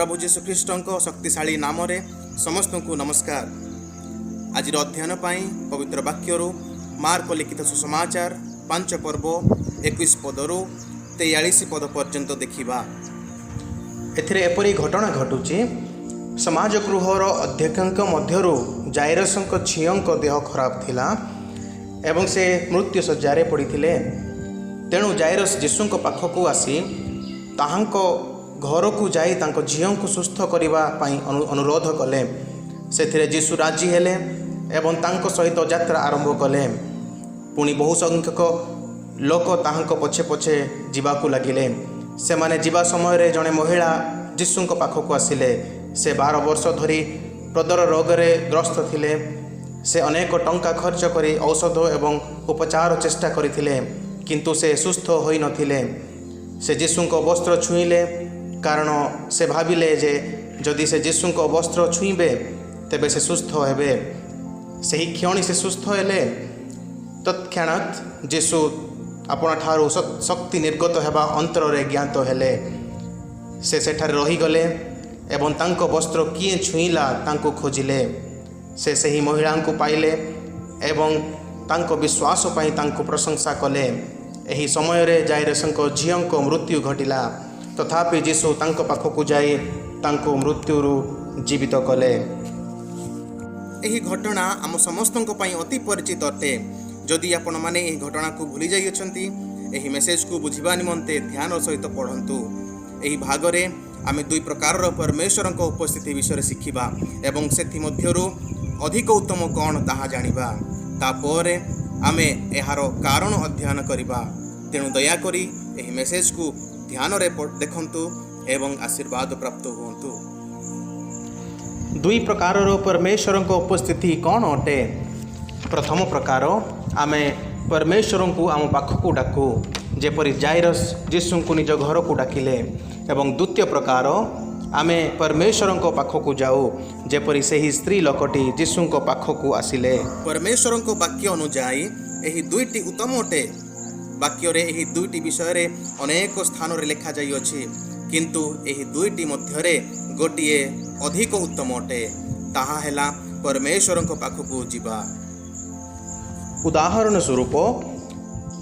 ପ୍ରଭୁ ଯୀଶୁ ଖ୍ରୀଷ୍ଟଙ୍କ ଶକ୍ତିଶାଳୀ ନାମରେ ସମସ୍ତଙ୍କୁ ନମସ୍କାର। ଆଜିର ଅଧ୍ୟୟନ ପାଇଁ ପବିତ୍ର ବାକ୍ୟରୁ ମାର୍କ ଲିଖିତ ସୁସମାଚାର 5 ପର୍ବ 21 ପଦରୁ 43 ପଦ ପର୍ଯ୍ୟନ୍ତ ଦେଖିବା। ଏଥିରେ ଏପରି ଘଟଣା ଘଟୁଛି, ସମାଜ ଗୃହର ଅଧ୍ୟକ୍ଷଙ୍କ ମଧ୍ୟରୁ ଜାଇରସଙ୍କ ଝିଅଙ୍କ ଦେହ ଖରାପ ଥିଲା ଏବଂ ସେ ମୃତ୍ୟୁ ଶଯ୍ୟାରେ ପଡ଼ିଥିଲେ। ତେଣୁ ଜାଇରସ ଯୀଶୁଙ୍କ ପାଖକୁ ଆସି ତାହାଙ୍କ ଘରକୁ ଯାଇ ତାଙ୍କ ଝିଅଙ୍କୁ ସୁସ୍ଥ କରିବା ପାଇଁ ଅନୁରୋଧ କଲେ। ସେଥିରେ ଯୀଶୁ ରାଜି ହେଲେ ଏବଂ ତାଙ୍କ ସହିତ ଯାତ୍ରା ଆରମ୍ଭ କଲେ। ପୁଣି ବହୁ ସଂଖ୍ୟକ ଲୋକ ତାହାଙ୍କ ପଛେ ପଛେ ଯିବାକୁ ଲାଗିଲେ। ସେମାନେ ଯିବା ସମୟରେ ଜଣେ ମହିଳା ଯୀଶୁଙ୍କ ପାଖକୁ ଆସିଲେ। ସେ 12 ବର୍ଷ ଧରି ପ୍ରଦର ରୋଗରେ ଗ୍ରସ୍ତ ଥିଲେ। ସେ ଅନେକ ଟଙ୍କା ଖର୍ଚ୍ଚ କରି ଔଷଧ ଏବଂ ଉପଚାର ଚେଷ୍ଟା କରିଥିଲେ, କିନ୍ତୁ ସେ ସୁସ୍ଥ ହୋଇନଥିଲେ। ସେ ଯୀଶୁଙ୍କ ବସ୍ତ୍ର ଛୁଇଁଲେ, କାରଣ ସେ ଭାବିଲେ ଯେ ଯଦି ସେ ଯୀଶୁଙ୍କ ବସ୍ତ୍ର ଛୁଇଁବେ, ତେବେ ସେ ସୁସ୍ଥ ହେବେ। ସେହି କ୍ଷଣି ସେ ସୁସ୍ଥ ହେଲେ। ତତ୍କ୍ଷଣାତ୍ ଯୀଶୁ ଆପଣାଠାରୁ ଶକ୍ତି ନିର୍ଗତ ହେବା ଅନ୍ତରରେ ଜ୍ଞାତ ହେଲେ। ସେ ସେଠାରେ ରହିଗଲେ ଏବଂ ତାଙ୍କ ବସ୍ତ୍ର କିଏ ଛୁଇଁଲା, ତାଙ୍କୁ ଖୋଜିଲେ। ସେ ସେହି ମହିଳାଙ୍କୁ ପାଇଲେ ଏବଂ ତାଙ୍କ ବିଶ୍ୱାସ ପାଇଁ ତାଙ୍କୁ ପ୍ରଶଂସା କଲେ। ଏହି ସମୟରେ ଜାଇରସଙ୍କ ଝିଅଙ୍କ ମୃତ୍ୟୁ ଘଟିଲା। ତଥାପି ଯୀଶୁ ତାଙ୍କ ପାଖକୁ ଯାଇ ତାଙ୍କୁ ମୃତ୍ୟୁରୁ ଜୀବିତ କଲେ। ଏହି ଘଟଣା ଆମ ସମସ୍ତଙ୍କ ପାଇଁ ଅତି ପରିଚିତ ଅଟେ। ଯଦି ଆପଣମାନେ ଏହି ଘଟଣାକୁ ଭୁଲି ଯାଇଅଛନ୍ତି, ଏହି ମେସେଜକୁ ବୁଝିବା ନିମନ୍ତେ ଧ୍ୟାନ ସହିତ ପଢ଼ନ୍ତୁ। ଏହି ଭାଗରେ ଆମେ ଦୁଇ ପ୍ରକାରର ପରମେଶ୍ୱରଙ୍କ ଉପସ୍ଥିତି ବିଷୟରେ ଶିଖିବା ଏବଂ ସେଥିମଧ୍ୟରୁ ଅଧିକ ଉତ୍ତମ କ'ଣ, ତାହା ଜାଣିବା। ତାପରେ ଆମେ ଏହାର କାରଣ ଅଧ୍ୟୟନ କରିବା। ତେଣୁ ଦୟାକରି ଏହି ମେସେଜକୁ ଧ୍ୟାନରେ ଦେଖନ୍ତୁ ଏବଂ ଆଶୀର୍ବାଦ ପ୍ରାପ୍ତ ହୁଅନ୍ତୁ। ଦୁଇ ପ୍ରକାରର ପରମେଶ୍ୱରଙ୍କ ଉପସ୍ଥିତି କ'ଣ ଅଟେ? ପ୍ରଥମ ପ୍ରକାର, ଆମେ ପରମେଶ୍ୱରଙ୍କୁ ଆମ ପାଖକୁ ଡାକୁ, ଯେପରି ଜାଇରସ୍ ଯୀଶୁଙ୍କୁ ନିଜ ଘରକୁ ଡାକିଲେ। ଏବଂ ଦ୍ୱିତୀୟ ପ୍ରକାର, ଆମେ ପରମେଶ୍ୱରଙ୍କ ପାଖକୁ ଯାଉ, ଯେପରି ସେହି ସ୍ତ୍ରୀ ଲୋକଟି ଯୀଶୁଙ୍କ ପାଖକୁ ଆସିଲେ। ପରମେଶ୍ୱରଙ୍କ ବାକ୍ୟ ଅନୁଯାୟୀ ଏହି ଦୁଇଟି ଉତ୍ତମ ଅଟେ। ବାକ୍ୟରେ ଏହି ଦୁଇଟି ବିଷୟରେ ଅନେକ ସ୍ଥାନରେ ଲେଖାଯାଇଅଛି, କିନ୍ତୁ ଏହି ଦୁଇଟି ମଧ୍ୟରେ ଗୋଟିଏ ଅଧିକ ଉତ୍ତମ ଅଟେ। ତାହା ହେଲା ପରମେଶ୍ୱରଙ୍କ ପାଖକୁ ଯିବା। ଉଦାହରଣ ସ୍ୱରୂପ,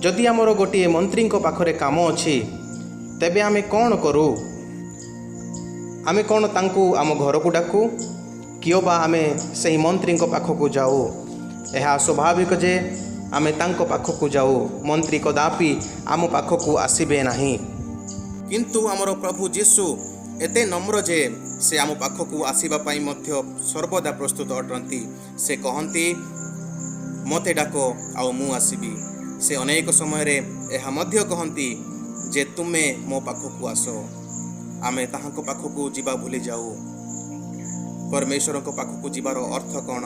ଯଦି ଆମର ଗୋଟିଏ ମନ୍ତ୍ରୀଙ୍କ ପାଖରେ କାମ ଅଛି, ତେବେ ଆମେ କ'ଣ କରୁ? ଆମେ କ'ଣ ତାଙ୍କୁ ଆମ ଘରକୁ ଡାକୁ କିମ୍ବା ଆମେ ସେହି ମନ୍ତ୍ରୀଙ୍କ ପାଖକୁ ଯାଉ? ଏହା ସ୍ୱାଭାବିକ ଯେ ଆମେ ତାଙ୍କ ପାଖକୁ ଯାଉ। ମନ୍ତ୍ରୀ କଦାପି ଆମ ପାଖକୁ ଆସିବେ ନାହିଁ। କିନ୍ତୁ ଆମର ପ୍ରଭୁ ଯୀଶୁ ଏତେ ନମ୍ର ଯେ ସେ ଆମ ପାଖକୁ ଆସିବା ପାଇଁ ମଧ୍ୟ ସର୍ବଦା ପ୍ରସ୍ତୁତ ଅଟନ୍ତି। ସେ କହନ୍ତି, "ମୋତେ ଡାକ ଆଉ ମୁଁ ଆସିବି।" ସେ ଅନେକ ସମୟରେ ଏହା ମଧ୍ୟ କହନ୍ତି ଯେ ତୁମେ ମୋ ପାଖକୁ ଆସ। ଆମେ ତାହାଙ୍କ ପାଖକୁ ଯିବା ଭୁଲି ଯାଉ। ପରମେଶ୍ୱରଙ୍କ ପାଖକୁ ଯିବାର ଅର୍ଥ କ'ଣ?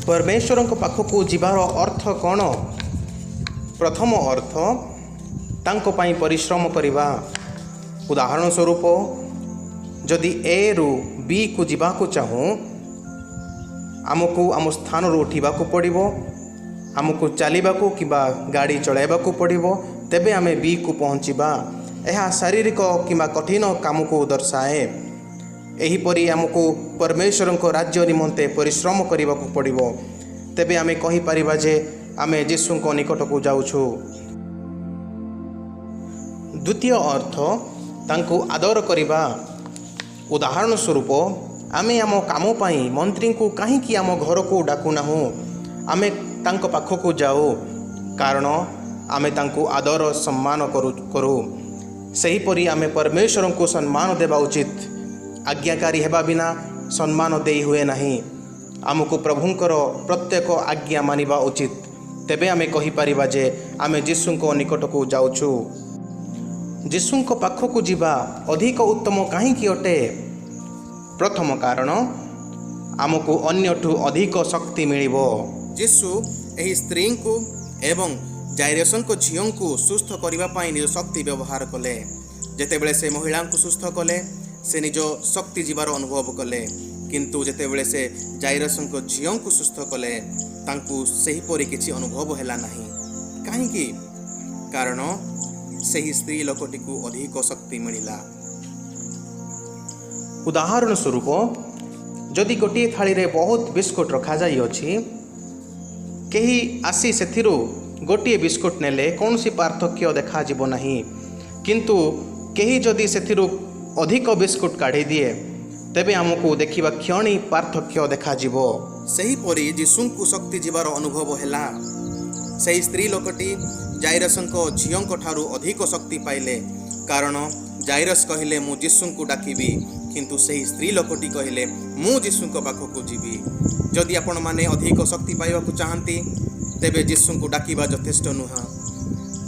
ପରମେଶ୍ୱରଙ୍କ ପାଖକୁ ଯିବାର ଅର୍ଥ କ'ଣ? ପ୍ରଥମ ଅର୍ଥ, ତାଙ୍କ ପାଇଁ ପରିଶ୍ରମ କରିବା। ଉଦାହରଣ ସ୍ୱରୂପ, ଯଦି ଏରୁ ବିକୁ ଯିବାକୁ ଚାହୁଁ, ଆମକୁ ଆମ ସ୍ଥାନରୁ ଉଠିବାକୁ ପଡ଼ିବ, ଆମକୁ ଚାଲିବାକୁ କିମ୍ବା ଗାଡ଼ି ଚଳାଇବାକୁ ପଡ଼ିବ, ତେବେ ଆମେ ବିକୁ ପହଞ୍ଚିବା। ଏହା ଶାରୀରିକ କିମ୍ବା କଠିନ କାମକୁ ଦର୍ଶାଏ। ଏହିପରି ଆମକୁ ପରମେଶ୍ୱରଙ୍କ ରାଜ୍ୟ ନିମନ୍ତେ ପରିଶ୍ରମ କରିବାକୁ ପଡ଼ିବ, ତେବେ ଆମେ କହିପାରିବା ଯେ ଆମେ ଯୀଶୁଙ୍କ ନିକଟକୁ ଯାଉଛୁ। ଦ୍ୱିତୀୟ ଅର୍ଥ, ତାଙ୍କୁ ଆଦର କରିବା। ଉଦାହରଣ ସ୍ୱରୂପ, ଆମେ ଆମ କାମ ପାଇଁ ମନ୍ତ୍ରୀଙ୍କୁ କାହିଁକି ଆମ ଘରକୁ ଡାକୁନାହୁଁ? ଆମେ ତାଙ୍କ ପାଖକୁ ଯାଉ, କାରଣ ଆମେ ତାଙ୍କୁ ଆଦର ସମ୍ମାନ କରୁ। ସେହିପରି ଆମେ ପରମେଶ୍ୱରଙ୍କୁ ସମ୍ମାନ ଦେବା ଉଚିତ। ଆଜ୍ଞାକାରୀ ହେବା ବିନା ସମ୍ମାନ ଦେଇ ହୁଏ ନାହିଁ। ଆମକୁ ପ୍ରଭୁଙ୍କର ପ୍ରତ୍ୟେକ ଆଜ୍ଞା ମାନିବା ଉଚିତ, ତେବେ ଆମେ କହିପାରିବା ଯେ ଆମେ ଯୀଶୁଙ୍କ ନିକଟକୁ ଯାଉଛୁ। ଯୀଶୁଙ୍କ ପାଖକୁ ଯିବା ଅଧିକ ଉତ୍ତମ କାହିଁକି ଅଟେ? ପ୍ରଥମ କାରଣ, ଆମକୁ ଅନ୍ୟଠୁ ଅଧିକ ଶକ୍ତି ମିଳିବ। ଯୀଶୁ ଏହି ସ୍ତ୍ରୀଙ୍କୁ ଏବଂ ଜାଇରସଙ୍କ ଝିଅଙ୍କୁ ସୁସ୍ଥ କରିବା ପାଇଁ ନିଜ ଶକ୍ତି ବ୍ୟବହାର କଲେ। ଯେତେବେଳେ ସେ ମହିଳାଙ୍କୁ ସୁସ୍ଥ କଲେ, ସେ ନିଜ ଶକ୍ତି ଯିବାର ଅନୁଭବ କଲେ। କିନ୍ତୁ ଯେତେବେଳେ ସେ ଜାଇରସଙ୍କ ଝିଅଙ୍କୁ ସୁସ୍ଥ କଲେ, ତାଙ୍କୁ ସେହିପରି କିଛି ଅନୁଭବ ହେଲା ନାହିଁ। କାହିଁକି? କାରଣ ସେହି ସ୍ତ୍ରୀ ଲୋକଟିକୁ ଅଧିକ ଶକ୍ତି ମିଳିଲା। ଉଦାହରଣ ସ୍ୱରୂପ, ଯଦି ଗୋଟିଏ ଥାଳିରେ ବହୁତ ବିସ୍କୁଟ ରଖାଯାଇଅଛି, କେହି ଆସି ସେଥିରୁ ଗୋଟିଏ ବିସ୍କୁଟ ନେଲେ କୌଣସି ପାର୍ଥକ୍ୟ ଦେଖାଯିବ ନାହିଁ। କିନ୍ତୁ କେହି ଯଦି ସେଥିରୁ ଅଧିକ ବିସ୍କୁଟ କାଢ଼ିଦିଏ, ତେବେ ଆମକୁ ଦେଖିବା କ୍ଷଣି ପାର୍ଥକ୍ୟ ଦେଖାଯିବ। ସେହିପରି ଯୀଶୁଙ୍କୁ ଶକ୍ତି ଯିବାର ଅନୁଭବ ହେଲା। ସେହି ସ୍ତ୍ରୀ ଲୋକଟି ଜାଇରସଙ୍କ ଝିଅଙ୍କ ଠାରୁ ଅଧିକ ଶକ୍ତି ପାଇଲେ, କାରଣ ଜାଇରସ କହିଲେ, "ମୁଁ ଯୀଶୁଙ୍କୁ ଡାକିବି," କିନ୍ତୁ ସେହି ସ୍ତ୍ରୀ ଲୋକଟି କହିଲେ, "ମୁଁ ଯୀଶୁଙ୍କ ପାଖକୁ ଯିବି।" ଯଦି ଆପଣମାନେ ଅଧିକ ଶକ୍ତି ପାଇବାକୁ ଚାହାନ୍ତି, ତେବେ ଯୀଶୁଙ୍କୁ ଡାକିବା ଯଥେଷ୍ଟ ନୁହେଁ,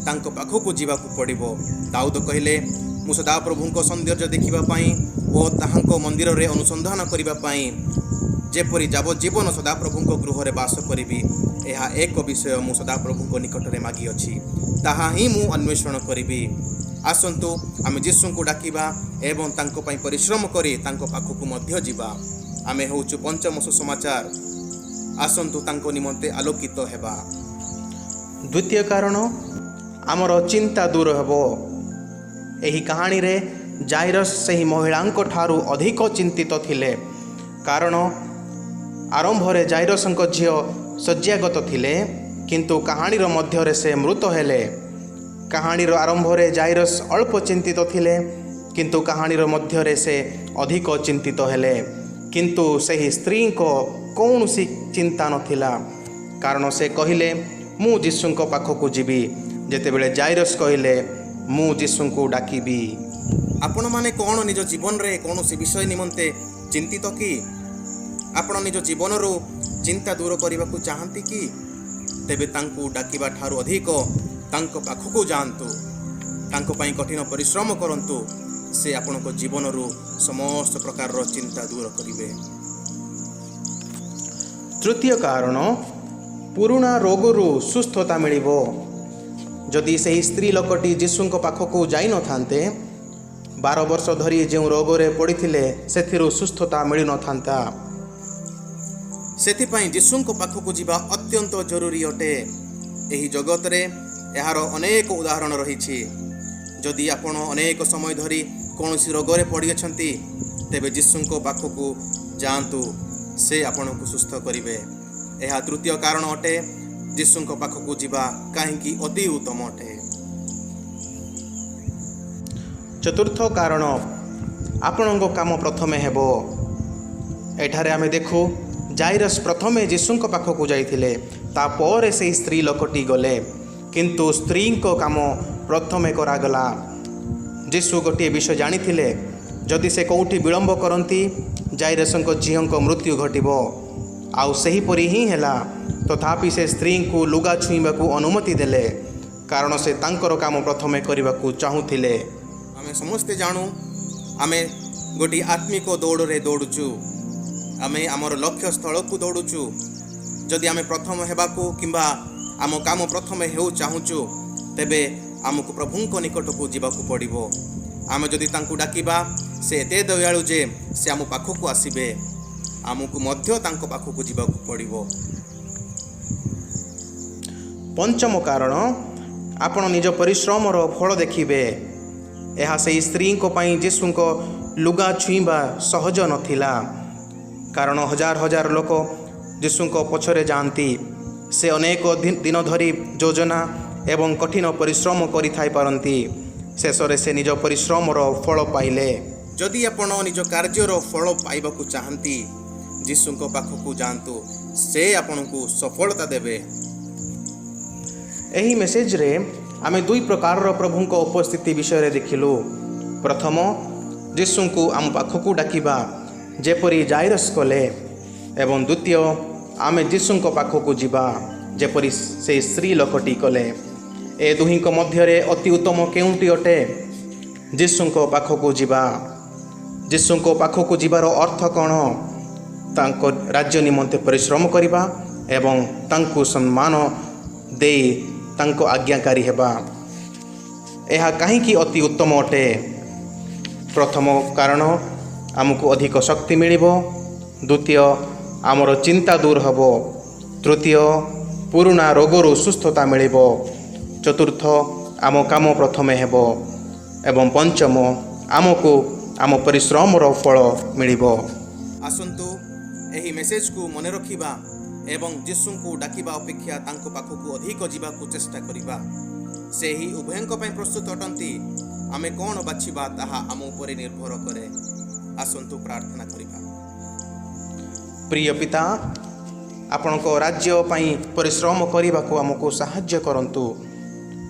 ତାଙ୍କ ପାଖକୁ ଯିବାକୁ ପଡ଼ିବ। ଦାଉଦ କହିଲେ, "ମୁଁ ସଦାପ୍ରଭୁଙ୍କ ସୌନ୍ଦର୍ଯ୍ୟ ଦେଖିବା ପାଇଁ ଓ ତାହାଙ୍କ ମନ୍ଦିରରେ ଅନୁସନ୍ଧାନ କରିବା ପାଇଁ ଯେପରି ଯାବଜ୍ଜୀବନ ସଦାପ୍ରଭୁଙ୍କ ଗୃହରେ ବାସ କରିବି, ଏହା ଏକ ବିଷୟ ମୁଁ ସଦାପ୍ରଭୁଙ୍କ ନିକଟରେ ମାଗିଅଛି, ତାହା ହିଁ ମୁଁ ଅନ୍ୱେଷଣ କରିବି।" ଆସନ୍ତୁ ଆମେ ଯୀଶୁଙ୍କୁ ଡାକିବା ଏବଂ ତାଙ୍କ ପାଇଁ ପରିଶ୍ରମ କରି ତାଙ୍କ ପାଖକୁ ମଧ୍ୟ ଯିବା। ଆମେ ହେଉଛୁ ପଞ୍ଚମ ସୁସମାଚାର। ଆସନ୍ତୁ ତାଙ୍କ ନିମନ୍ତେ ଆଲୋକିତ ହେବା। ଦ୍ୱିତୀୟ କାରଣ, ଆମର ଚିନ୍ତା ଦୂର ହେବ। ଏହି କାହାଣୀରେ ଜାଇରସ୍ ସେହି ମହିଳାଙ୍କ ଠାରୁ ଅଧିକ ଚିନ୍ତିତ ଥିଲେ, କାରଣ ଆରମ୍ଭରେ ଜାଇରସଙ୍କ ଝିଅ ଶଯ୍ୟାଗତ ଥିଲେ, କିନ୍ତୁ କାହାଣୀର ମଧ୍ୟରେ ସେ ମୃତ ହେଲେ। କାହାଣୀର ଆରମ୍ଭରେ ଜାଇରସ୍ ଅଳ୍ପ ଚିନ୍ତିତ ଥିଲେ, କିନ୍ତୁ କାହାଣୀର ମଧ୍ୟରେ ସେ ଅଧିକ ଚିନ୍ତିତ ହେଲେ। କିନ୍ତୁ ସେହି ସ୍ତ୍ରୀଙ୍କ କୌଣସି ଚିନ୍ତା ନଥିଲା, କାରଣ ସେ କହିଲେ, "ମୁଁ ଯୀଶୁଙ୍କ ପାଖକୁ ଯିବି," ଯେତେବେଳେ ଜାଇରସ୍ କହିଲେ, "ମୁଁ ଯୀଶୁଙ୍କୁ ଡାକିବି।" ଆପଣମାନେ କ'ଣ ନିଜ ଜୀବନରେ କୌଣସି ବିଷୟ ନିମନ୍ତେ ଚିନ୍ତିତ କି? ଆପଣ ନିଜ ଜୀବନରୁ ଚିନ୍ତା ଦୂର କରିବାକୁ ଚାହାନ୍ତି କି? ତେବେ ତାଙ୍କୁ ଡାକିବା ଠାରୁ ଅଧିକ ତାଙ୍କ ପାଖକୁ ଯାଆନ୍ତୁ। ତାଙ୍କ ପାଇଁ କଠିନ ପରିଶ୍ରମ କରନ୍ତୁ। ସେ ଆପଣଙ୍କ ଜୀବନରୁ ସମସ୍ତ ପ୍ରକାରର ଚିନ୍ତା ଦୂର କରିବେ। ତୃତୀୟ କାରଣ, ପୁରୁଣା ରୋଗରୁ ସୁସ୍ଥତା ମିଳିବ। ଯଦି ସେହି ସ୍ତ୍ରୀ ଲୋକଟି ଯୀଶୁଙ୍କ ପାଖକୁ ଯାଇନଥାନ୍ତେ, 12 ବର୍ଷ ଧରି ଯେଉଁ ରୋଗରେ ପଡ଼ିଥିଲେ, ସେଥିରୁ ସୁସ୍ଥତା ମିଳିନଥାନ୍ତା। ସେଥିପାଇଁ ଯୀଶୁଙ୍କ ପାଖକୁ ଯିବା ଅତ୍ୟନ୍ତ ଜରୁରୀ ଅଟେ। ଏହି ଜଗତରେ ଏହାର ଅନେକ ଉଦାହରଣ ରହିଛି। ଯଦି ଆପଣ ଅନେକ ସମୟ ଧରି କୌଣସି ରୋଗରେ ପଡ଼ିଅଛନ୍ତି, ତେବେ ଯୀଶୁଙ୍କ ପାଖକୁ ଯାଆନ୍ତୁ। ସେ ଆପଣଙ୍କୁ ସୁସ୍ଥ କରିବେ। ଏହା ତୃତୀୟ କାରଣ ଅଟେ, ଯୀଶୁଙ୍କ ପାଖକୁ ଯିବା କାହିଁକି ଅତି ଉତ୍ତମ ଅଟେ। ଚତୁର୍ଥ କାରଣ, ଆପଣଙ୍କ କାମ ପ୍ରଥମେ ହେବ। ଏଠାରେ ଆମେ ଦେଖୁ, ଜାଇରସ୍ ପ୍ରଥମେ ଯୀଶୁଙ୍କ ପାଖକୁ ଯାଇଥିଲେ, ତାପରେ ସେହି ସ୍ତ୍ରୀ ଲୋକଟି ଗଲେ। କିନ୍ତୁ ସ୍ତ୍ରୀଙ୍କ କାମ ପ୍ରଥମେ କରାଗଲା। ଯୀଶୁ ଗୋଟିଏ ବିଷୟ ଜାଣିଥିଲେ, ଯଦି ସେ କେଉଁଠି ବିଳମ୍ବ କରନ୍ତି, ଜାଇରସଙ୍କ ଝିଅଙ୍କ ମୃତ୍ୟୁ ଘଟିବ। ଆଉ ସେହିପରି ହିଁ ହେଲା। ତଥାପି ସେ ସ୍ତ୍ରୀଙ୍କୁ ଲୁଗା ଛୁଇଁବାକୁ ଅନୁମତି ଦେଲେ, କାରଣ ସେ ତାଙ୍କର କାମ ପ୍ରଥମେ କରିବାକୁ ଚାହୁଁଥିଲେ। ଆମେ ସମସ୍ତେ ଜାଣୁ, ଆମେ ଗୋଟିଏ ଆତ୍ମିକ ଦୌଡ଼ରେ ଦୌଡ଼ୁଛୁ। ଆମେ ଆମର ଲକ୍ଷ୍ୟ ସ୍ଥଳକୁ ଦୌଡ଼ୁଛୁ। ଯଦି ଆମେ ପ୍ରଥମ ହେବାକୁ କିମ୍ବା ଆମ କାମ ପ୍ରଥମେ ହେଉ ଚାହୁଁଛୁ, ତେବେ ଆମକୁ ପ୍ରଭୁଙ୍କ ନିକଟକୁ ଯିବାକୁ ପଡ଼ିବ। ଆମେ ଯଦି ତାଙ୍କୁ ଡାକିବା, ସେ ଏତେ ଦୟାଳୁ ଯେ ସେ ଆମ ପାଖକୁ ଆସିବେ। ଆମକୁ ମଧ୍ୟ ତାଙ୍କ ପାଖକୁ ଯିବାକୁ ପଡ଼ିବ। ପଞ୍ଚମ କାରଣ, ଆପଣ ନିଜ ପରିଶ୍ରମର ଫଳ ଦେଖିବେ। ଏହା ସେହି ସ୍ତ୍ରୀଙ୍କ ପାଇଁ ଯୀଶୁଙ୍କ ଲୁଗା ଛୁଇଁବା ସହଜ ନଥିଲା, କାରଣ ହଜାର ହଜାର ଲୋକ ଯୀଶୁଙ୍କ ପଛରେ ଯାଆନ୍ତି। ସେ ଅନେକ ଦିନ ଧରି ଯୋଜନା ଏବଂ କଠିନ ପରିଶ୍ରମ କରିଥାଇପାରନ୍ତି। ଶେଷରେ ସେ ନିଜ ପରିଶ୍ରମର ଫଳ ପାଇଲେ। ଯଦି ଆପଣ ନିଜ କାର୍ଯ୍ୟର ଫଳ ପାଇବାକୁ ଚାହାନ୍ତି, ଯୀଶୁଙ୍କ ପାଖକୁ ଯାଆନ୍ତୁ। ସେ ଆପଣଙ୍କୁ ସଫଳତା ଦେବେ। ଏହି ମେସେଜରେ ଆମେ ଦୁଇ ପ୍ରକାରର ପ୍ରଭୁଙ୍କ ଉପସ୍ଥିତି ବିଷୟରେ ଦେଖିଲୁ। ପ୍ରଥମ, ଯୀଶୁଙ୍କୁ ଆମ ପାଖକୁ ଡାକିବା, ଯେପରି ଜାଇରସ୍ କଲେ, ଏବଂ ଦ୍ୱିତୀୟ, ଆମେ ଯୀଶୁଙ୍କ ପାଖକୁ ଯିବା, ଯେପରି ସେଇ ସ୍ତ୍ରୀ ଲୋକଟି କଲେ। ଏ ଦୁହିଁଙ୍କ ମଧ୍ୟରେ ଅତି ଉତ୍ତମ କେଉଁଟି ଅଟେ? ଯୀଶୁଙ୍କ ପାଖକୁ ଯିବା। ଯୀଶୁଙ୍କ ପାଖକୁ ଯିବାର ଅର୍ଥ କ'ଣ? ତାଙ୍କ ରାଜ୍ୟ ନିମନ୍ତେ ପରିଶ୍ରମ କରିବା ଏବଂ ତାଙ୍କୁ ସମ୍ମାନ ଦେଇ ତାଙ୍କ ଆଜ୍ଞାକାରୀ ହେବା। ଏହା କାହିଁକି ଅତି ଉତ୍ତମ ଅଟେ? ପ୍ରଥମ କାରଣ, ଆମକୁ ଅଧିକ ଶକ୍ତି ମିଳିବ। ଦ୍ୱିତୀୟ, ଆମର ଚିନ୍ତା ଦୂର ହେବ। ତୃତୀୟ, ପୁରୁଣା ରୋଗରୁ ସୁସ୍ଥତା ମିଳିବ। ଚତୁର୍ଥ, ଆମ କାମ ପ୍ରଥମେ ହେବ ଏବଂ ପଞ୍ଚମ, ଆମକୁ ଆମ ପରିଶ୍ରମର ଫଳ ମିଳିବ। ଆସନ୍ତୁ ଏହି ମେସେଜକୁ ମନେ ରଖିବା ଏବଂ ଯୀଶୁଙ୍କୁ ଡାକିବା ଅପେକ୍ଷା ତାଙ୍କ ପାଖକୁ ଅଧିକ ଯିବାକୁ ଚେଷ୍ଟା କରିବା। ସେ ଏହି ଉଭୟଙ୍କ ପାଇଁ ପ୍ରସ୍ତୁତ ଅଟନ୍ତି। ଆମେ କ'ଣ ବାଛିବା, ତାହା ଆମ ଉପରେ ନିର୍ଭର କରେ। ଆସନ୍ତୁ ପ୍ରାର୍ଥନା କରିବା। ପ୍ରିୟ ପିତା, ଆପଣଙ୍କ ରାଜ୍ୟ ପାଇଁ ପରିଶ୍ରମ କରିବାକୁ ଆମକୁ ସାହାଯ୍ୟ କରନ୍ତୁ।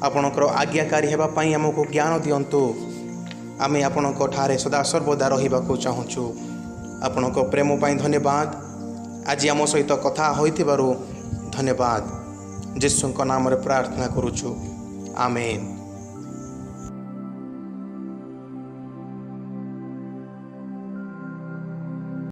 ଆପଣଙ୍କର ଆଜ୍ଞାକାରୀ ହେବା ପାଇଁ ଆମକୁ ଜ୍ଞାନ ଦିଅନ୍ତୁ। ଆମେ ଆପଣଙ୍କ ଠାରେ ସଦାସର୍ବଦା ରହିବାକୁ ଚାହୁଁଛୁ। ଆପଣଙ୍କ ପ୍ରେମ ପାଇଁ ଧନ୍ୟବାଦ। ଆଜି ଆମ ସହିତ କଥା ହୋଇଥିବାରୁ ଧନ୍ୟବାଦ। ଯୀଶୁଙ୍କ ନାମରେ ପ୍ରାର୍ଥନା କରୁଛୁ, ଆମେନ୍।